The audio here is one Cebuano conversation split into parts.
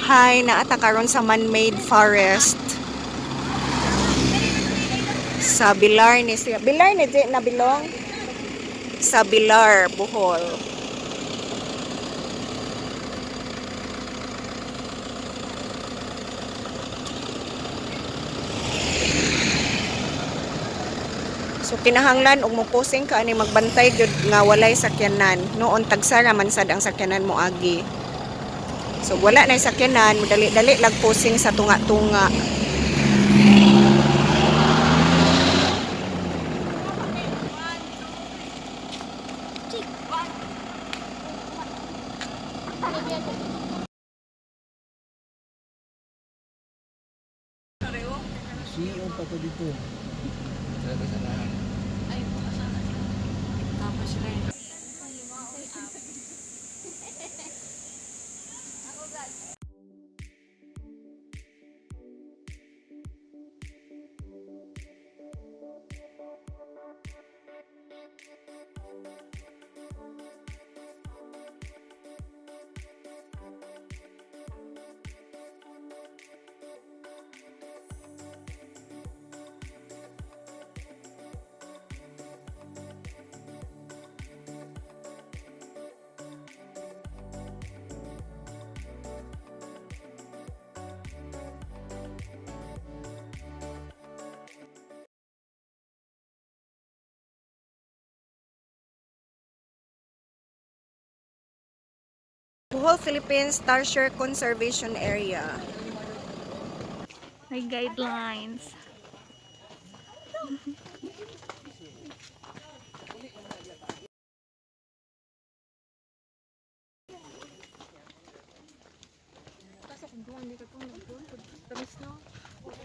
Hi, naa ta karon sa man-made forest. Sa Bilar ni siya. Bilar ni di na bilong? Sa Bilar, Bohol. So kinahanglan og mopusing ka ani, magbantay gyud nga walay sakyanan. Noon tagsara man sad ang sakyanan mo agi. So wala na sakyanan, dali-dali lag pusing sa tunga-tunga. Siyon pa to dito. Bohol, Philippines Tarsier Conservation Area. May guidelines.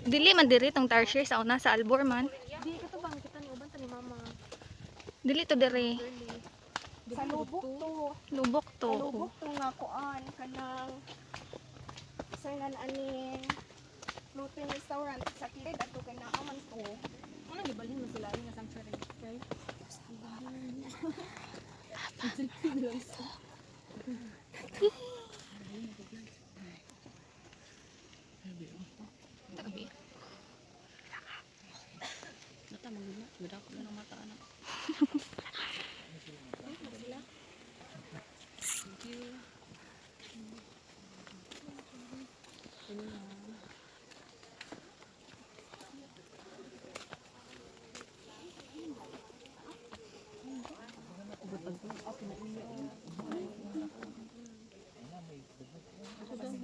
Dili man diri tong tarsier sa una, sa Albor man. Di ka to bang kita ni uban ta ni mama. Dili to diri. Sa lubok to. Lubok to. Sa lubok to nga kuan kanang sa nga aning floating restaurant sa kilid ato kay naa man to. Ano gibalhin mo sila nga sanctuary? Okay. Tabi.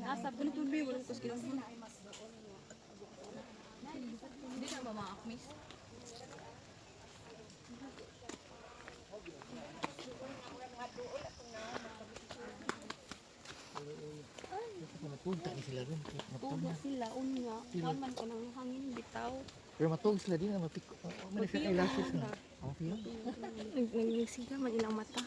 Asa ko tubi wala ko sila. Hindi na ba mga akmis? Matug ni sila ron. Matug na. Sila unya. Kuan man ko nang hangin bitaw. Pero matug sila din na mapik. Man sila eyelashes na. Okay. Nagsiga man ilang mata.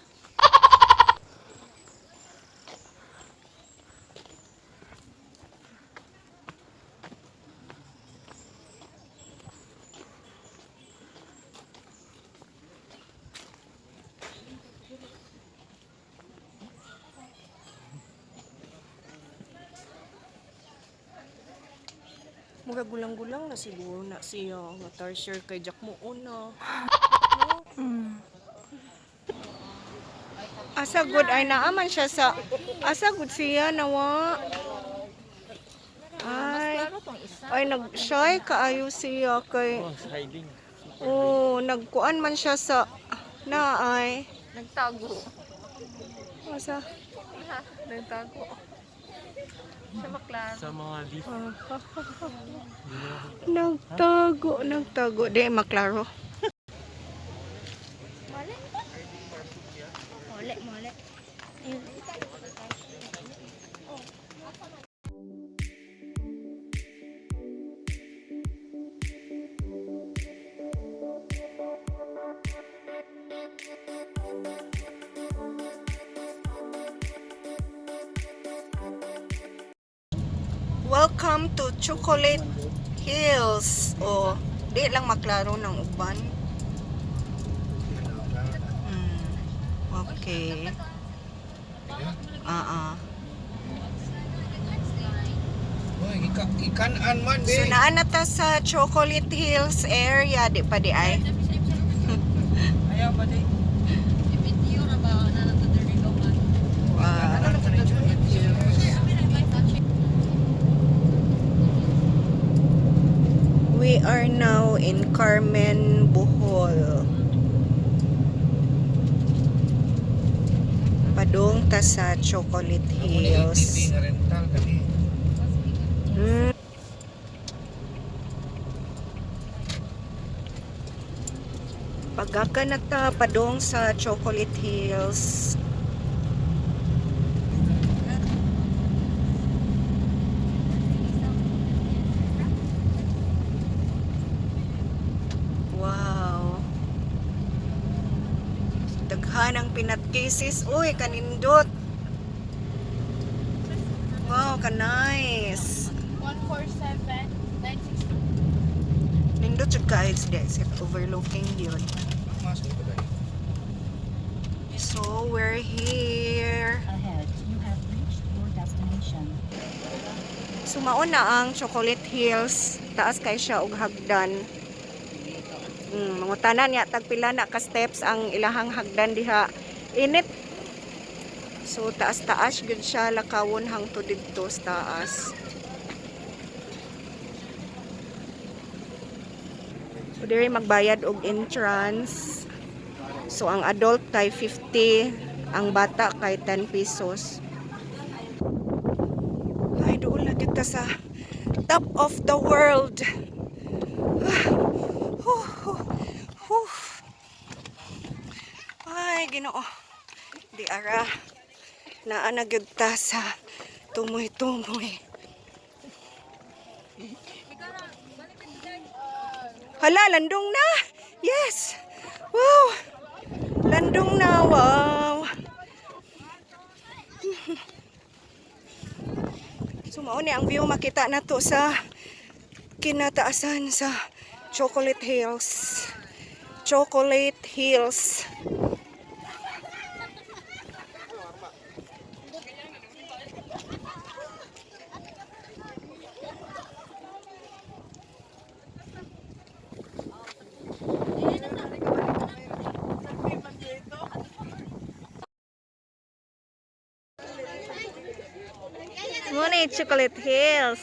Mura gulang-gulang na siguro na siya nga tarsier kay Jack mo una. Asa good ay naaman siya sa asa good siya nawa. Ay, ay nag-shy kaayo siya kay Oh, sa hiding. oh, nagkuan man siya sa na ay Nagtago. asa Nagtago. Siya maklaro. Sa mga leaf. Nagtago, nagtago. Di maklaro. Mole, mole. Welcome to Chocolate Hills. O, di lang maklaro ng uban. Okay. Ah, ah. Ikanan man, So naa na ta sa Chocolate Hills area, di pa di ay. Ayaw ba di? Wow. We are now in Carmen, Bohol. Padung ta sa Chocolate Hills. nga rental kani. Pagaka na ta padung sa Chocolate Hills. Wow. Daghan ang pinat cases. Uy, kanindot. Wow, ka-nice. 147 96. Nindot jud kaayo siya sa overlooking yun. Masok ba dai? So, we're here. Ahead, you have reached your destination. So, mao na ang Chocolate Hills. Taas kay siya og hagdan. Mangutana niya tagpila na ka steps ang ilahang hagdan diha. Init. So, taas-taas gud siya lakawon hangtod didto sa taas. So, diri magbayad og entrance. So, ang adult kay 50, ang bata kay 10 pesos. Ay, doon lang kita sa top of the world. Ah, huh, huh, huh. Ay, Ginoo. Di ara. Naa na gyud ta sa tumoy-tumoy. Hala, landong na. Yes. Wow. Landong na. Wow. So mao ni ang view makita na to sa kinataasan sa Chocolate Hills. Chocolate Hills. Muna yung Chocolate Hills.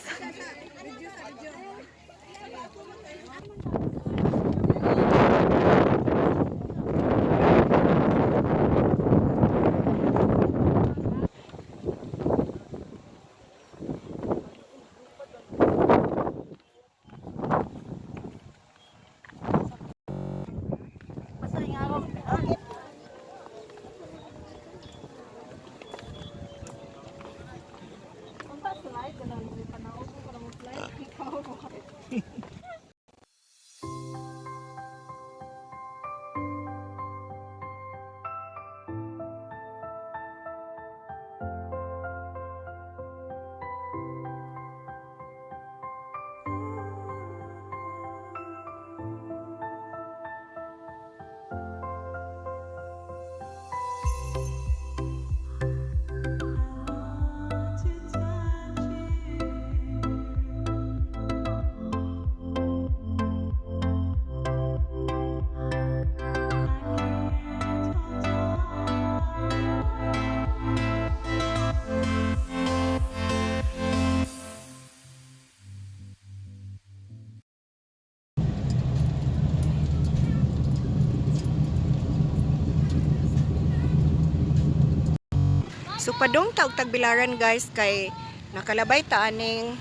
So padung taog Tagbilaran, guys, kay nakalabay ta aning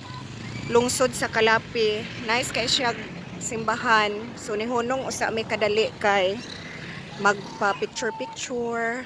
lungsod sa Kalapi. Nice kay siya simbahan. So nihunong usa may kadali kay magpa picture picture.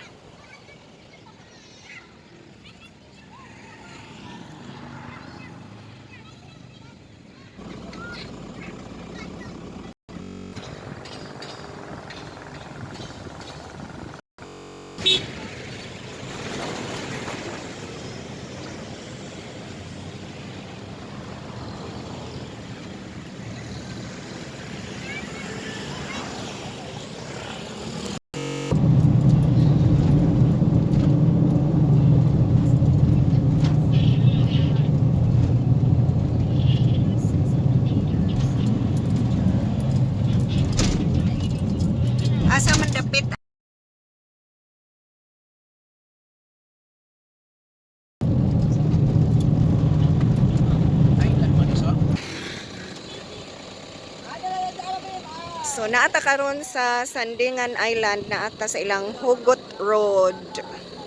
So naata karon sa Sandingan Island, naata sa ilang Hugot Road.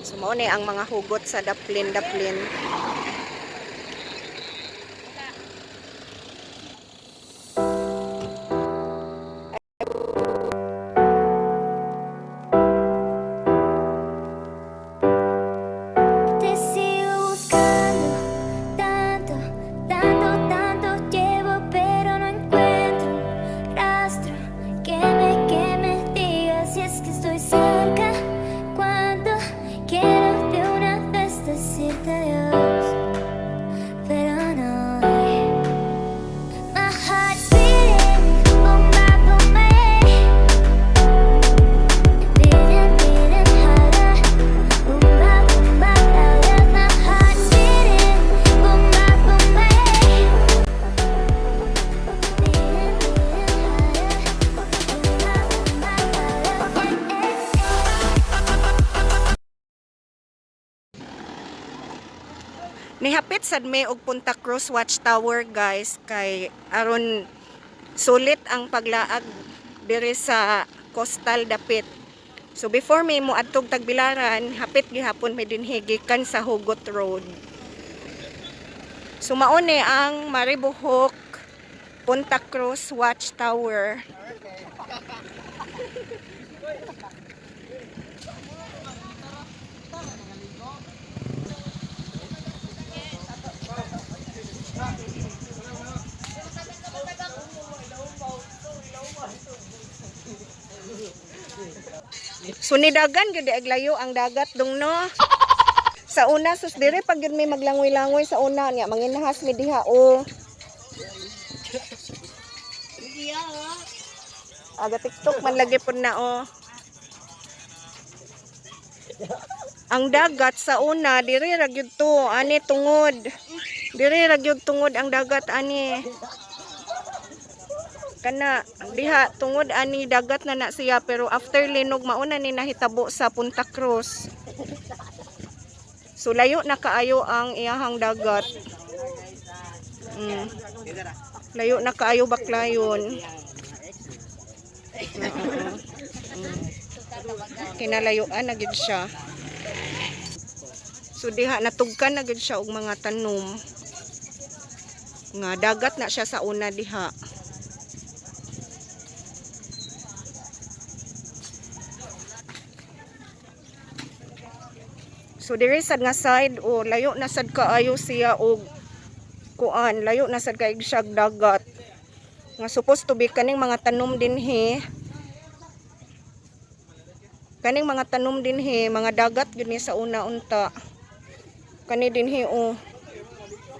So mao ni ang mga hugot sa Daplin Daplin. Te sigo buscando, tanto, tanto, tanto llevo, pero no encuentro rastro que me diga si es que estoy cerca. Cuando quiero de una vez decirte adiós, pero no. My heart's beating, boom, ba, boom, eh. Beating, beating harder. Boom ba boom ba louder, my heart's beating. Boom ba boom eh. Beating, beating harder. Boom ba boom ba louder, yeah, yeah. Nihapit sad may og Punta Cruz Watchtower, guys, kay aron sulit ang paglaag diri sa coastal dapit. So before may mo adtog Tagbilaran, hapit gihapon may dinhi gikan sa Hugot Road. So mao ni ang Maribohok Punta Cruz Watchtower. So nidagan gyud ay layo ang dagat dong, no. Sa una sus dire pag gyud may maglangoy-langoy sa una niya manginahas mi diha o. Aga TikTok man lagi pud na o. Ang dagat sa una dire ra gyud to ani tungod. Dire ra gyud tungod ang dagat ani. Kana diha tungod ani dagat na na siya, pero after linog mauna ni nahitabo sa Punta Cruz. So layo na kaayo ang iyahang dagat. Layo na kaayo baklayon. Oo. Kinalayuan na gid siya. So diha natugkan na gid siya og mga tanom. Nga dagat na siya sa una diha. So diri sad nga side o layo na sad kaayo siya og kuan, layo na sad kay siya og dagat. Nga supposed to be kaning mga tanom dinhi. Kaning mga tanom dinhi, mga dagat gyud ni sa una unta. Kani dinhi o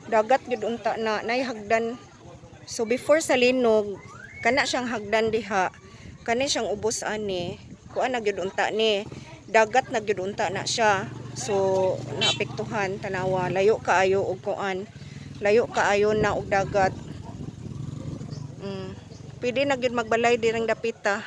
dagat gyud unta na nay hagdan. So before sa linog, kana siyang hagdan diha. Kani siyang ubos ani. Kuan na gyud unta ni. Dagat na gyud unta na siya. So naapektuhan, tanawa, layo kaayo og kuan. Layo kaayo na og dagat. Pwede na gyud magbalay direng dapita.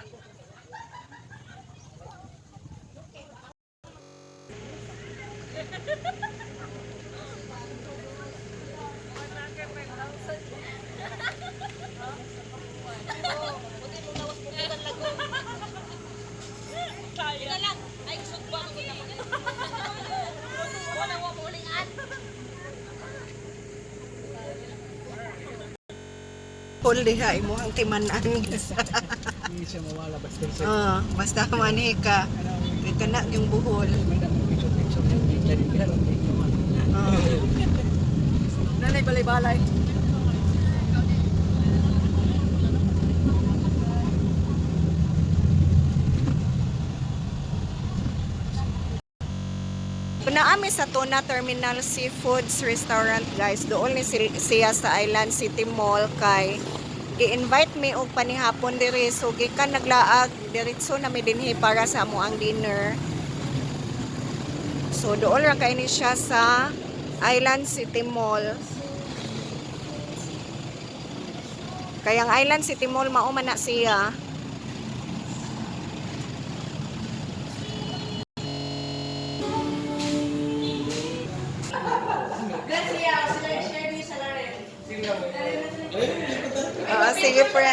Paul diha imong timan-an. Hindi siya mawala basta sa Ah, basta manhi ka. Kay kana yung buhol. picture picture yung bigla din pero hindi naman. Ah. Nanay balay-balay. Naami sa Tuna Terminal Seafoods Restaurant, guys. Doon ni siya sa Island City Mall kay gi-invite me og panihapon diri, so gikan naglaag diretso na mi dinhi para sa amo ang dinner. So doon ra kay ni siya sa Island City Mall. Kaya ang Island City Mall mao man na siya. Ah, sige pre.